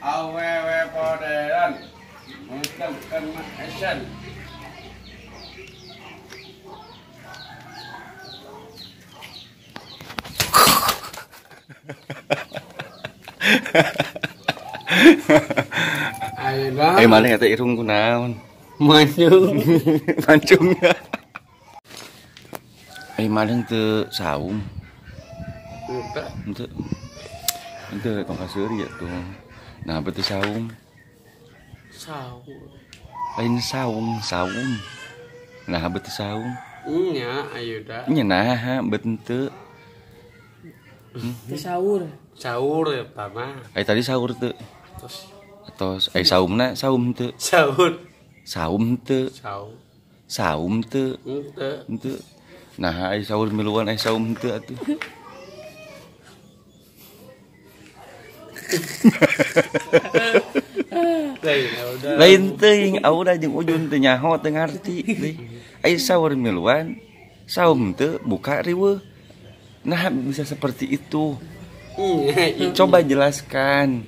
Awewe poderan. Untuk kena action. Ayo mana kata irung ku naon? Mancung. Mancung. Ayo mana teu saum. Henteu. Henteu tong kaseuri ya tuh. Nah, betul saum. Saum. Lain saum, saum. Nah, betul saum. Nya, ayo da. Nya nah, bet henteu. Teu sahur. Sahur ya mah. Ai tadi sahur teu. Terus atos ai saumna saum teu. Sahur. Saum teu. Saum. Saum teu. Henteu. Henteu. Nah, ai sahur miluan ai saum teu atuh. Lain teuing aura jeung Ujun teu nyaho teu ngarti deui. Ai sahur miluan saum teu buka riweuh. Nah, bisa seperti itu. Coba jelaskan.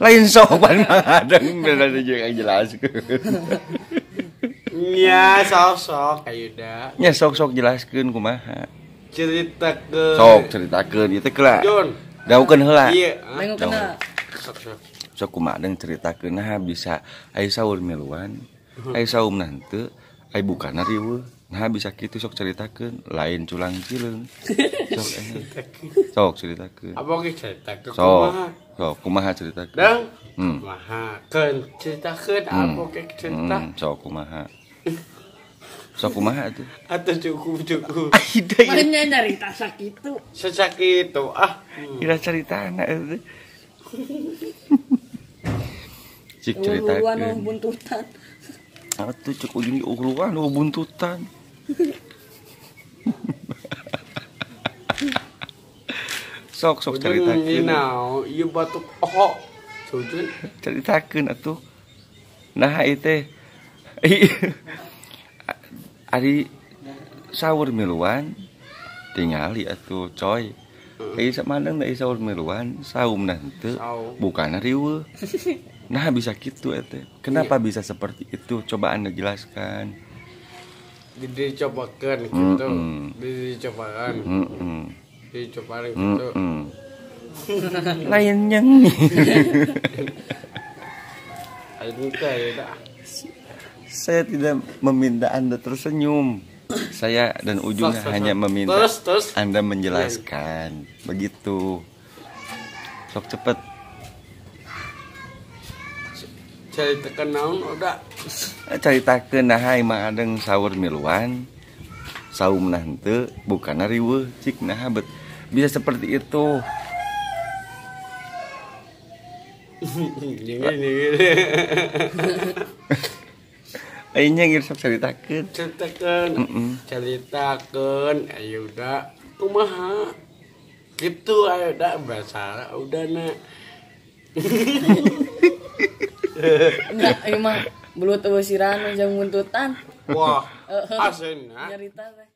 Lain sopan Mang Adeng beda jeung jelaskeun. Nya sok-sok ayeuna. Nya sok-sok jelaskeun kumaha. Ceritakeun. Sok ceritakeun ieu teh keula. Daukeun heula. Iya. Nengok Sok-sok. Sok kumaha Adeng ceritakeun nah bisa ai sahur miluan, ai saum henteu, ai bukana riweuh. Nah bisa kitu sok ceritakeun, lain culang cileung. Sok sok ceritakeun. Apa ge ceritakeun kumaha? Sok kumaha ceritakeun? Dang. Kumaha keun ceritakeun apa ge cerita? Sok kumaha. Sok kumaha atuh? Atuh cukup-cukup. Mana nyarita sakitu. Sakitu ah. Kira caritana euy. Cik ceritakeun. Buntutan. Atuh cek Ujung uluan buntutan. Sok sok ceritakeun. Nao, ieu batuk oh. Sujud ceritakeun atuh. Nah ieu teh ari sahur miluan tingali atuh coy. Ai samaneng da sahur miluan saumna henteu bukana riweuh. Nah bisa gitu ete. Kenapa bisa seperti itu? Coba Anda jelaskan. Dicobakan gitu. Dicobakan. Dicobakan gitu. Lain yang. Saya tidak meminta Anda tersenyum. Saya dan Ujungnya hanya meminta Anda menjelaskan. Begitu. Sok cepet. Ceritakeun naon udah. Ceritakeun nah Mang Adeng sahur miluan saumna henteu bukana riweuh cik nah bet bisa seperti itu. Ayeuna geus sok caritakeun. Ceritakeun. Ceritakeun ayo udah kumaha. Kitu ayo da bahasa udah na. Enggak, ieu mah belut eueuh sirana jang buntutan. Wah, asena. Nyarita teh.